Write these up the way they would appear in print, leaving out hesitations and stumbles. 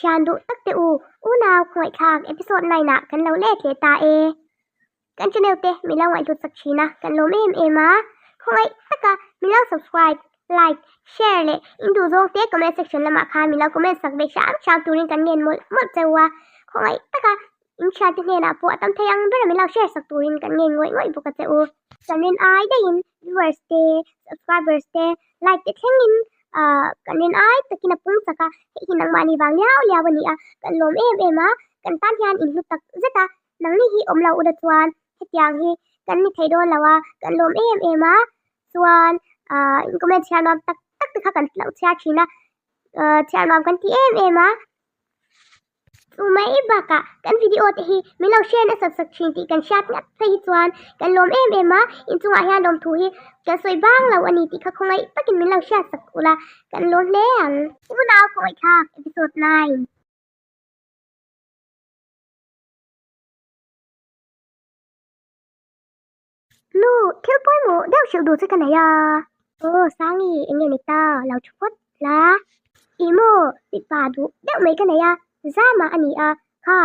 Thian duh tak te u, unau khawngaihthlak episode 9 ah kan lo let leh ta e. Kan channel te min lo ngaihhlut sak thin a, kan lawm em em a. Khawngaih taka min lo subscribe, like, share leh in duh zawng te comment section lamah khan min lo comment sak ve hram hram turin kan ngen mawlh mawlh cheu a. Khawngaih taka in thiante hnenah pawh a tam thei ang ber a min lo share sak turin kan ngen ngawih ngawih bawk a che u. Kan rin ai daihin viewers te, subscribers te, like te thlengin ahh kan rin ai takin a pung chak a, hei hi nangmahni vang liau liau a ni a, kan lawm em em a, kan tan hian in hlu tak zet a, nangni hi awm lo ula chuan hetiang hi kan ni thei dawn lo a, kan lawm em em a, chuan ahh in comment chhiar nuam tak tak te kha kan lo chhiar thin a, ahh chhiar nuam kan ti em em a. Chu mai bakah kan video te hi min lo share nasa sak thin tih kan hriat ngat phei hi chuan kan lawm em em a, inchungah hian lawmthu hi kan sawi bang lo a ni tih kha khawngaih takin min lo hriat sak ula kan lawm hle ang. Unau khawngaihthlak episode 9. Nu, thil pawimawh deuh hrilh duh che ka nei a. Aw, Sangi, eng nge ni ta? Lo thu phawt la. Ih maw, mipa duh deuh mai ka nei a, Zama a ni a, kha,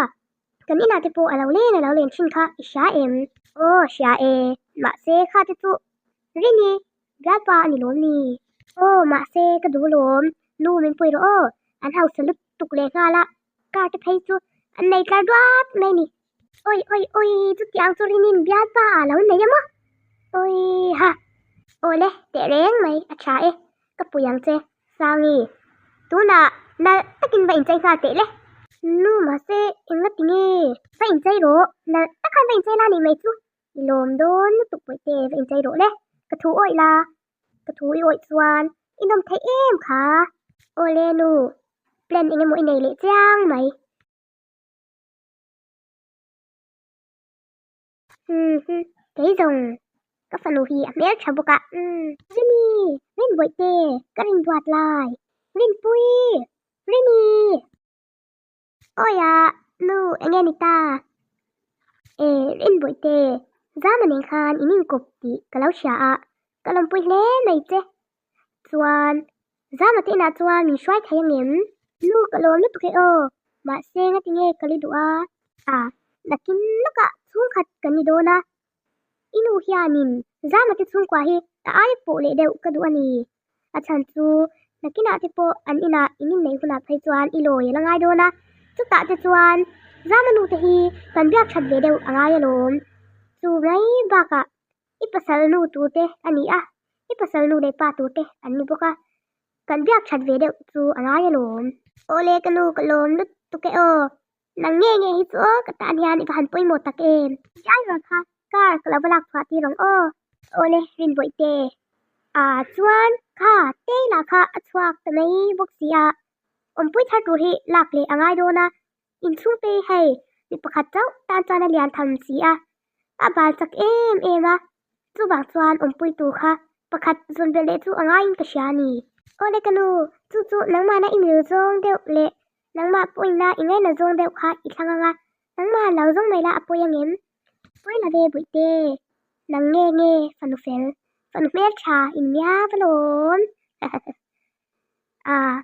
kan inah te pawh a lo len a lo len thin kha i hria em? Aw, hria e, mahse kha te chu Rini, bialpa a ni lawm ni? Aw, mahse ka duh lawm, nu min pui rawh aw, an hausa lutuk leh nghal a, car te phei chu an nei tlar duat mai a ni. Oi oi oi chutiang chu Rinin bialpa ah lo nei a maw? Oi ha! Awle teh reng mai a tha e, ka pui ang che Sangi. Tunah nalh takin va inchei nghal teh le. Nu mahse enga ti nge? Va inchei rawh, nalh tak khan va inchei la nih mai chu. I lawm dawn lutuk pawih te va inchei rawh le, ka thu awih la. Ka thu i awih chuan i nawm theih em kha? Awle nu, plan eng emaw i nei leh chiang mai. Umm kei zawng ka fanu hi a hmel tha bawk a umm. Rini, Rinbawihte, ka rinbuat lai, Rinpui, Rini. Awi a, nu eng nge ni ta? E, Rinbawihte, Zama nen khan in inkawp tih ka lo hria a, ka lawmpui hle mai che. Chuan, Zama te inah chuan min hruai thei angem? Nu ka lawm lutuk e aw, mahse ngati nge ka li duh a? A, nakin lawkah chhungkhat kan ni dawn a, i nu hianin Zama te chhungkua hi a aia pawh leh deuh ka duh a ni. A chhan chu nakinah te pawh an inah in inneih hunah phei chuan i lawi a la ngai dawn a, chutah te chuan Zama nu te hi kan biak that ve deuh a ngai alawm. Chu mai bakah i pasal nu tur te a ni a, i pasal nu leh pa tur te an ni bawk a, kan biak that ve deuh chu a ngai alawm. Awle ka nu ka lawm lutuk e aw, nang nge nge hi chu aw ka tan hian i va han pawimawh tak em. Driver kha car ka lo va lak chhuah tir ang aw. Awle Rinbawihte ah chuan kha Taylor kha a chhuak ta mai bawk si a, awmpui thar tur hi lak leh a ngai dawn a, inchhung te hei mi pakhat chauh tan chuan a lian tham si a, a bal chak em em a, chuvang chuan awmpui tur kha pakhat zawn belh leh chu a ngaiin ka hria a ni. Awle ka nu, chu chu nangmahna i mil zawng deuh leh nangmah pawhina i ngaina zawng deuh kha i thlang ang a, nangmah lo zawng mai la a pawi angem? Pawi la ve Bawihte, nang nge nge fanu fel, fanu hmeltha in miau alawm. Ah,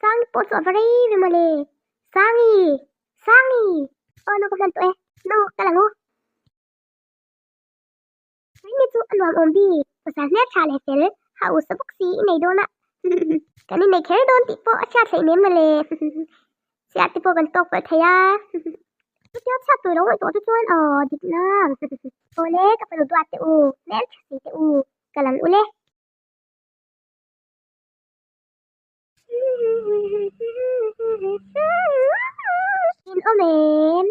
Sangi pawh chu a va rei ve mawle. Sangi! Sangi! Aw nu ka hman tawh e, nu ka lang u. Rinni chu a nuam awm bik, pasal hmeltha leh fel, ha usa bawk si i nei dawn a. Kan innei kher dawn tih pawh a chhiat hleih nem mawle. Chhiat te pawh kan tawk palh thei a. Chutia chhiat tur lo ngaihtuah chu chuan aw dik nang. Awle ka fanu duat te u, hmeltha si te u, ka lang ule. In awm em?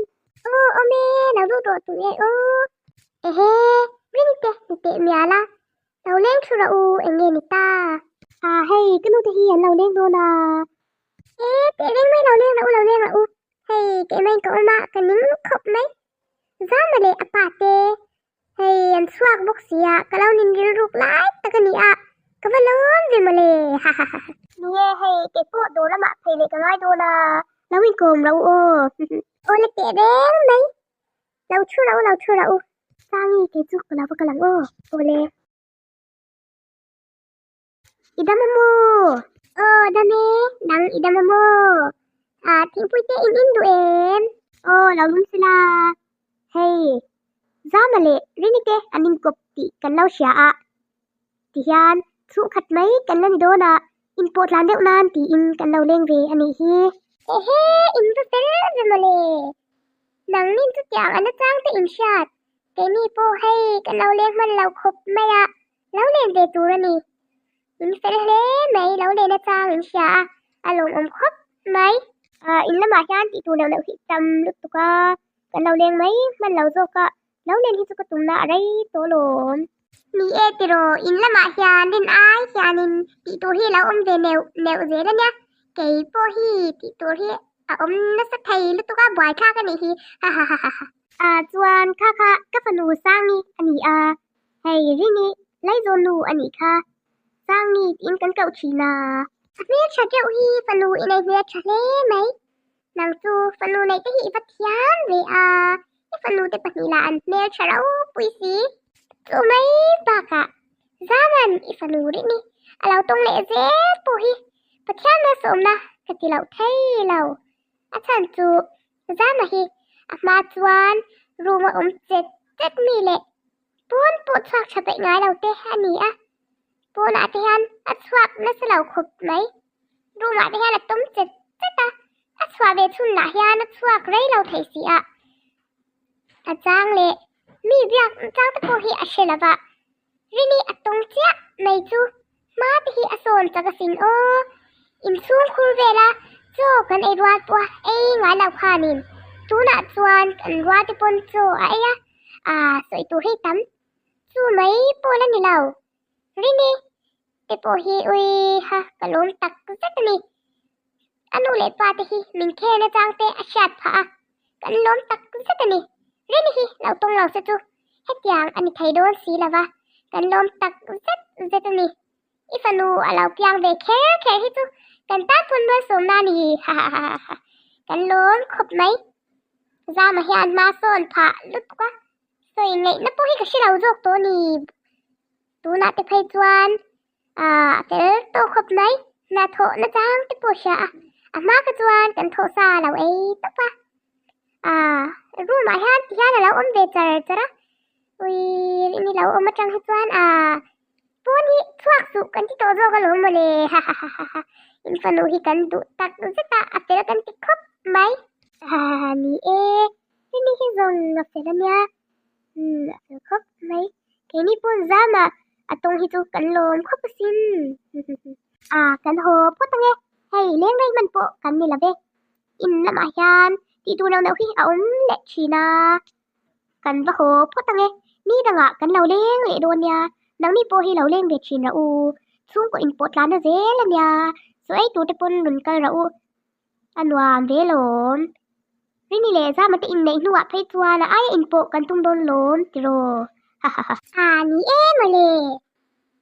Aw awm e, lo lut rawh tu nge aw. Ehe, ring te ni teh mial a, lo leng thu rawh u, eng nge ni ta? Ah hei, ka nu te hi an lo leng dawn a. E, teh reng mai lo leng rawh u, lo leng rawh u. Hei, keimah in ka awm a, ka ning khawp mai. Zama leh a pa te Hei an chhuak bawk si a, ka lo nin rilruk lai tak a ni a, ka va lawm ve mawle ha ha ha. Ni e, hei kei pawh dawr lamah phei leh ka ngai dawn a, lo inkawm ro aw. Aw le teh reng mai, lo thu ro lo thu ro. Sangi kei chu ka lo va kal ang aw. Aw le. I dam a maw? Aw dam e, nang i dam a maw? Ah, thingpui te in in duh em? Aw, lo lum sela. Hei, Zama leh Rini te an inkawp tih kan lo hria a, tihian chhungkhat mai kan la ni dawn a, inpawh tlan deuh nan tiin kan lo leng ve a nih hi. Ehe, in va fel ve mawle. Nangnin chutiang a nachang te in hriat, keini pawh hei kan lo leng hman lo khawp mai a, lo len ve tur a ni. In fel hle mai, lo len achang in hria a, a lawmawm khawp mai. Ah, in lamah hian tih tur loh loh hi tam lutuk a, kan lo leng mai hman lo zawk a, lo len hi chu ka tumna a rei tawh lawm. Ni e tiraw, in lamah hian rin ai hianin tih tur hi a lo awm ve neuh neuh zel a nia, kei pawh hi tih tur hi a awm nasa thei lutuk a, buaithlak a nih hi, ha ha ha ha ha. Ah chuan kha kha ka fanu Sangi a ni a, Hei Rini, Laizawn nu a nih kha. Sangi tiin kan koh thin a. A hmeltha deuh hi fanu i nei hmeltha hle mai. Nang chu fanu neih te hi i va thiam ve a, i fanu te pahnih lah an hmeltha ropui si. Chu mai bakah Zaman i fanu Rini a lo tawng leh zel pawh hi Pathian malsawmna ka ti loh thei lo. A chhan chu Zama hi a hma chuan room a awm chet chet mi leh pawn pawh chhuak tha peih ngai lo te a ni a, pawnah te hian a chhuak nasa lo khawp mai. Room ah te hian a tawm chet chet a, a chhuah ve chhun lah hian a chhuak rei lo thei si a, a chang leh mi biak chang te pawh hi a hre lo va, Rini a tawng chiah mai chu hma te hi a sawn chak asin aw. Inchhung khur vela chaw kan ei rual pawh a ei ngai lo khanin tunah chuan kan rual te pawn chaw a ei a, aa sawi tur hi tam chu mai pawh la ni lo. Rini te pawh hi ui ha ka lawm tak zet a ni. A nu leh pa te hi min khen atang te a hriat phah a, kan lawm tak zet a ni. Rini hi lo tawng lo se chu hetiang a ni thei dawn si lo va, kan lawm tak zet zet a ni. I fanu a lo piang ve kher kher hi chu kan tan pawn malsawmna a ni ha ha ha ha ha. Kan lawm khawp mai. Zama hian hma sawn phah lutuk a, sawi ngaihna pawh hi ka hre lo zawk tawh a ni. Tunah te phei chuan Ah, a fel tawh khawp mai. Hna thawh na chang te pawh hria a. A hma kha chuan kan thawh sa lo ei tawp a. Ah, room ah hian ti hian a lo awm ve char char a. Ui, rini lo awm atang hi chuan ah, pawn hi chhuak suh kan ti tawh zawk alawm mawle. Ha ha ha ha ha. In fanu hi kan duh tak zet a, a fel kan ti khawp mai. Ha ha ha, ni e. Rini hi zawng a fel ania. Umm, a fel khawp mai. Keini pawn zama a tawng hi chu kan lawm khawp asin. A, kan haw phawt ange. Hei, leng rei hman pawh kan ni lo ve. In lamah hian tih tur lo neuh hi a awm leh thin a. Kan va haw phawt ange. Ni dangah kan lo leng leh dawn nia. Nangni pawh hi lo leng ve thin rah u. Chhungkaw inpawh tlan na zel ania. Chaw ei tur te pawn rawn kal rah u. A nuam ve lawm. Rini leh Zama te inneih hnuah phei chuan a aia inpawh kan tum dawn lawm tiraw? Ha ha ha. A ni e mawle.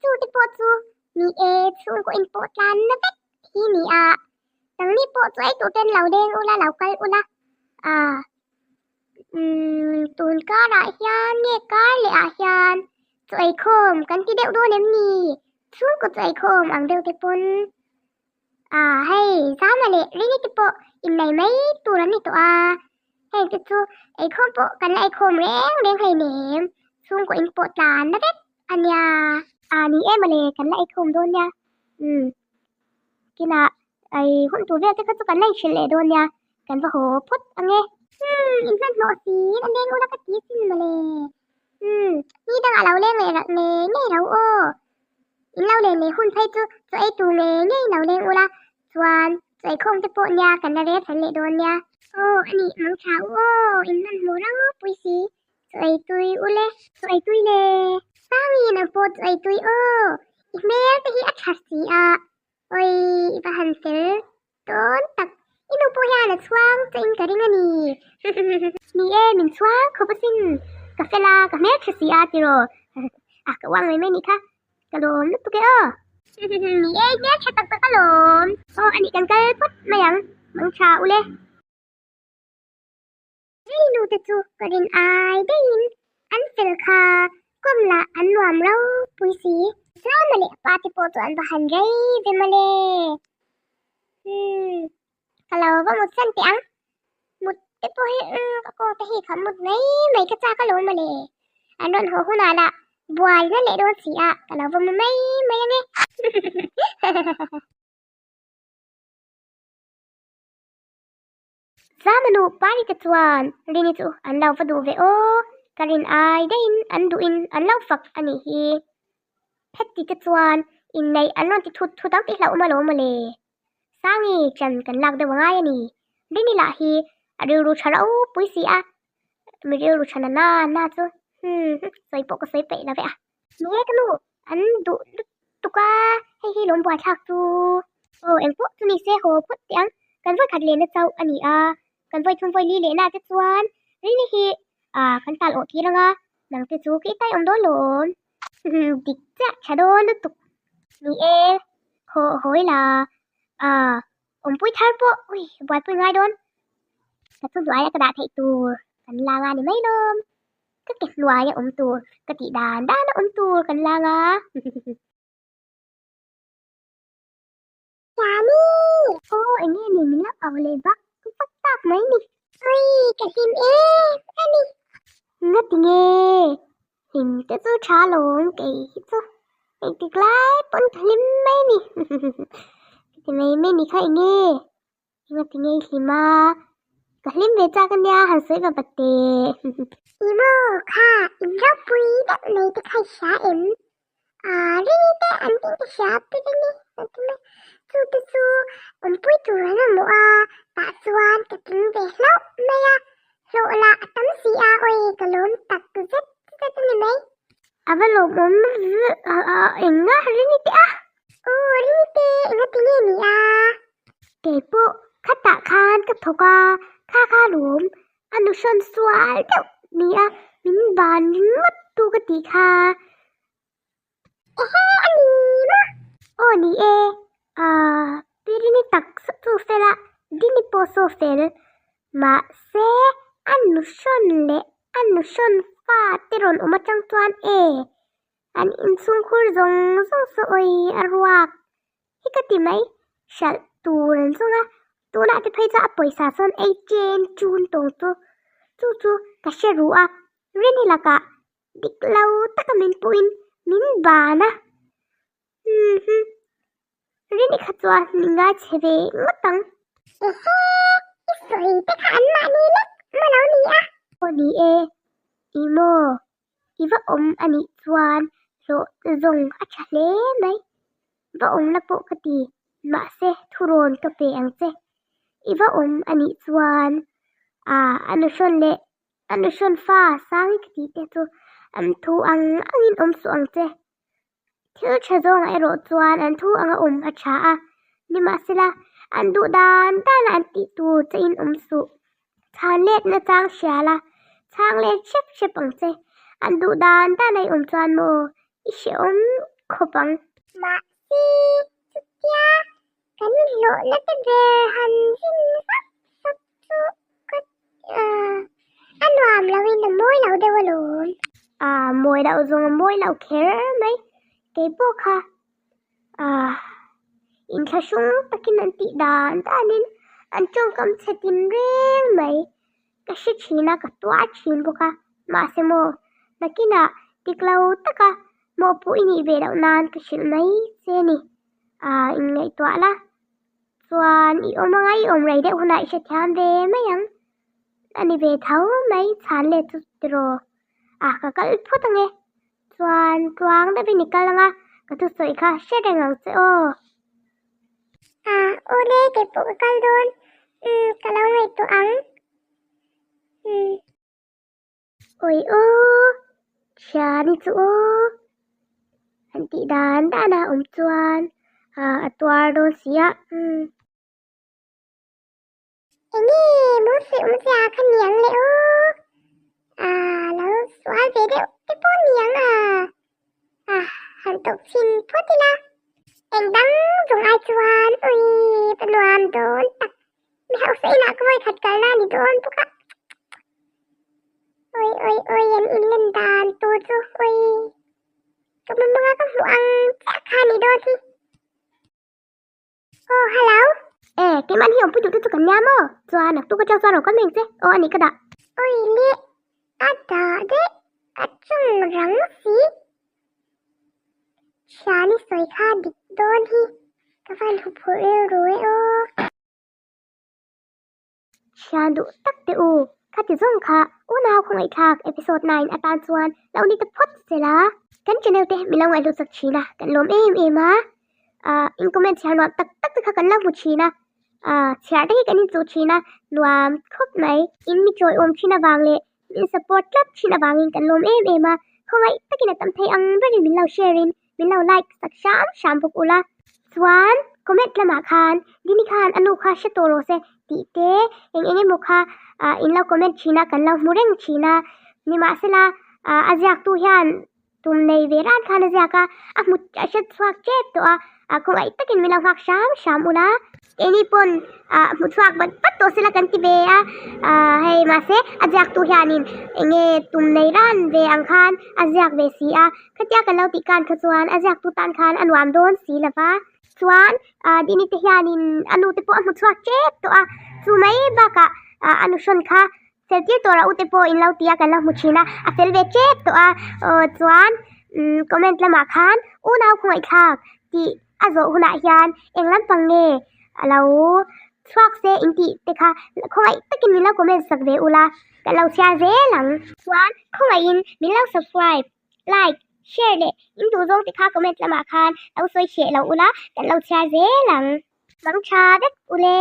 Chu te pawh chu ni e chhungkaw inpawh tlan na vek hi ni a. Nangni pawh chu ei tur ten lo deng ula lo kal ula. A umm tun karah hian nge kar leh ah hian chaw eikhawm kan ti deuh dawn em ni? Chhungkaw chaw eikhawm ang deuh te pawn. Ah hei Zama leh Rini te pawh innei mai tur an ni tawh a, heng te chu eikhawm pawh kan la eikhawm reng reng hleinem, chhungkaw in pawh tlan na vek a nia. Ah ni em ale kan la eikhawm dawn nia, umm kinah ei hun tur vel te kha chu kan la inhrilh leh dawn nia, kan va haw phawt ang e. Umm in hmanhmawh siin a leng ula ka ti sin mawle, umm ni dangah lo leng leh ngei ngei lo aw. In lo len leh hun phei chu chaw ei tur ngei ngei lo leng ula, chuan chaw ei khawm te pawh nia kan la rel fel leh dawn nia. Aw a nih mang tha u aw, in hman hmuh ropui si, chaw ei tui u le. Chaw ei tui le, Sangi nang pawh chaw ei tui aw, i hmel te hi a tha si a, awi i va han fel dawn tak, i nu pawh hian a chhuang che in ka ring a ni. Ni e, min chhuang khawp asin, ka fel a, ka hmel tha si a tiraw, a ka uang mai mai nih kha, ka lawm lutuk e aw. Ni e, i hmel tha tak tak alawm. Aw a nih kan kal phawt mai ang, mang tha u le. Rini nu te chu ka rin ai daihin an fel kha kawm lah an nuam ropui si. Zama leh a pa te pawh chu an va han rei ve mawle. Umm. Ka lo va mut san teh ang. Mut te pawh hi umm ka kawng te hi kha mut mai mai ka chak alawm mawle. An rawn haw hunah lah buai na leh dawn si a, ka lo va mu mai mai ange. Zamanu Pari te chuan Rini chu an lo va duh ve aw, ka rin ai daihin an duhin an lo fak a nih hi. Heti te chuan inneih an rawn ti thut thut ang tih hlauhawm alawm mawle. Sangi chan kan lak deuh a ngai a ni. Rini lah hi a rilru tha ropui si a, mi rilru tha na na na chu hmm sawi pawh ka sawi peih lo ve a. Ni e ka nu, an duh lutuk a, hei hi lawm buaithlak chu. Aw engpawh chu ni se haw phawt teh ang, kan vawi khat lehna chauh a ni a, kan vawi thum vawi li lehna te chuan Rini hi ah kan tal awh tir ang a, nang te chu kei tai awm dawn lawm. Dik chiah tha dawn lutuk. Ni e, haw hawi la, ah awmpui thar pawh ui buaipui ngai dawn. Ka thu hnuaia ka dah theih tur kan la nga ni mai lawm. Ka ke hnuaia awm tur ka tih dan dana awm tur kan la nga. Chani! Aw eng nge ni min lo au leh vak vak tak mai ni. Ui ka hlim em a ni. Nga ti nge? Hlim te chu tha lawm kei hi chu engtik lai pawn ka hlim mai ni. Ka ti mai mai ni kha eng nge? Enga ti nge i hlim a? Ka hlim ve chak a nia han sawi va va teh. I maw kha in ropui deuh nei te kha i hria em? Aa rini te an tih ka hria pi rini an ti mai. Chu te chu awmpui tur an mamawh a, tah chuan ka tling ve hlauh mai a, hlawh lah a tam si a, awi ka lawm tak zet zet a ni mai. A va lawmawm eng nga rini te a? Aw rini te enga ti nge ni a? Keipawh khatah khan ka thawk a, kha kha lawm a nu hrawn sual deuh ni a, min ban ringawt tu ka tih kha. Ehe a ni maw? Aw ni e, aaa Pirini tak chu fel a, Dini pawh saw fel, mahse a nu hrawn leh a nu hrawn fa te rawn awm atang chuan e an inchhungkhur zawng zawng saw awi a ruak hi ka ti mai, hralh tur an zawng a, tunah te phei chuan a pawisa sawn ei chen chun tawng chu chu chu ka hre ru a, Rini lakah dik lo taka min puhin min ban a, umm Rini kha chuan min ngai chhe ve ngawt ang. Ehe, i sawi te kha an mahni lek maw lo ni a? Aw ni e, i maw? I va awm a nih chuan hlawh zawng a tha hle mai. Va awm la pawh ka ti, mahse thurawn ka pe ang che. I va awm a nih chuan ah a nuhrawn leh a nuhrawn fa Sangi ka tih te chu an thu ang angin awm suh ang che. Thil tha zawngah erawh chuan an thu anga awm a tha a, nimahsela an duh dan dana an tih tur che in awm suh. Chhan let na chang hria la, chhang let hrep hrep ang che. An duh dan dana i awm chuan maw i hrehawm khawp ang. Mahse chutia kan hlawhna te ber han rin vak vak chu ka a nuam lo in a mawi lo deuh alawm. Aa mawi loh zawng a mawi lo kher mai keipawh kha aa inthlahrung takin an tih dan danin an tawngkam chhe tin reng mai ka hre thin a ka tuar thin bawk a mahse maw nakinah dik lo taka mawhpuh i nih ve loh nan ka hrilh mai che a ni aa inngaihtuah la. Chuan i awm anga i awm rei deuh hunah i hrethiam ve mai ang. A ni ve tho mai chhan let chu tiraw. A ka kal phawt ange. Chuan tluang deuhin i kal anga ka thusawi kha hre reng ang che aw. A awle kei pawh ka kal dawn. Umm ka lo ngaihtuah ang. Umm. Awi aw, thiani chu aw, an tih dan dan a awm chuan a tuar dawn si a, umm. Enge maw sawi awm zia kha niang le aw, ah lo sual ve deuh te pawh niang a, ah han tawp chhin phawt ila. Eng dang zawng ai chuan ui pa nuam dawn tak. Mi hausa inah ka vawi khat kalna a ni dawn bawk a. Oi oi oi an inlen dan tur chu oi ka mamawng a ka hmuh ang chiah kha a ni dawn hi. Aw hello. E, keimahni hi awmpui duh te chu kan nia maw? Chuan naktuk atang chuan rawn kal mai ang che. Aw a nih ka dah. Oi le, a dah daih, a chung rang si. Thiani sawi kha dik dawn hi ka van huphurh rilru e aw. Thian duh tak teh u, khati zawng kha unau khawngaihthlak episode 9 atan chuan lo ni ta phawt che la. Kan channel te min lo ngaihhlut chak thin a, kan lawm em em a. Ahh in comment chhiar nuam tak tak te kha kan lo hmu thin a, ahh chhiar te hi kan inchuh thin a, nuam khawp mai. In mi chawiawm thin avang leh min support tlat thin avangin kan lawm em em a, khawngaih takin a tam thei ang berin min lo share in min lo like sak hram hram bawk ula. Chuan comment lamah khan Dini khan a nu kha hre tawh rawh se tih te eng eng emaw kha ah in lo comment thin a kan lo hmu reng thin a, nimahsela ah a ziaktu hian tum nei ve ran khan a ziak a, a hmu a hre chhuak tep tawh a, ah khawngaih takin min lo nghak hram hram ula. Keini pawn ah hmu chhuak vat vat tawh sela kan ti ve a, ah hei mahse a ziaktu hianin eng nge tum nei ran ve ang khan a ziak ve si a, khatia kan lo tih kan kha chuan a ziaktu tan khan a nuam dawn si lo va. Chuan ah Dini te hianin a nu te pawh a hmu chhuak tep tawh a, chu mai bakah ah a nuhrawn kha Fel tir tawh rah ute pawh in lo ti a kan lo hmu thin a, a fel ve tep tawh a, aw chuan umm comment lamah khan unau khawngaihthlak tih a zawh hunah hian eng lampang nge a lo chhuak se in tih te kha khawngaih takin min lo comment sak ve ula kan lo chhiar zel ang. Chuan khawngaihin min lo subscribe, like, share leh in duh zawng te kha comment lamah khan lo sawi hreh lo ula kan lo chhiar zel ang. Mang tha vek ule.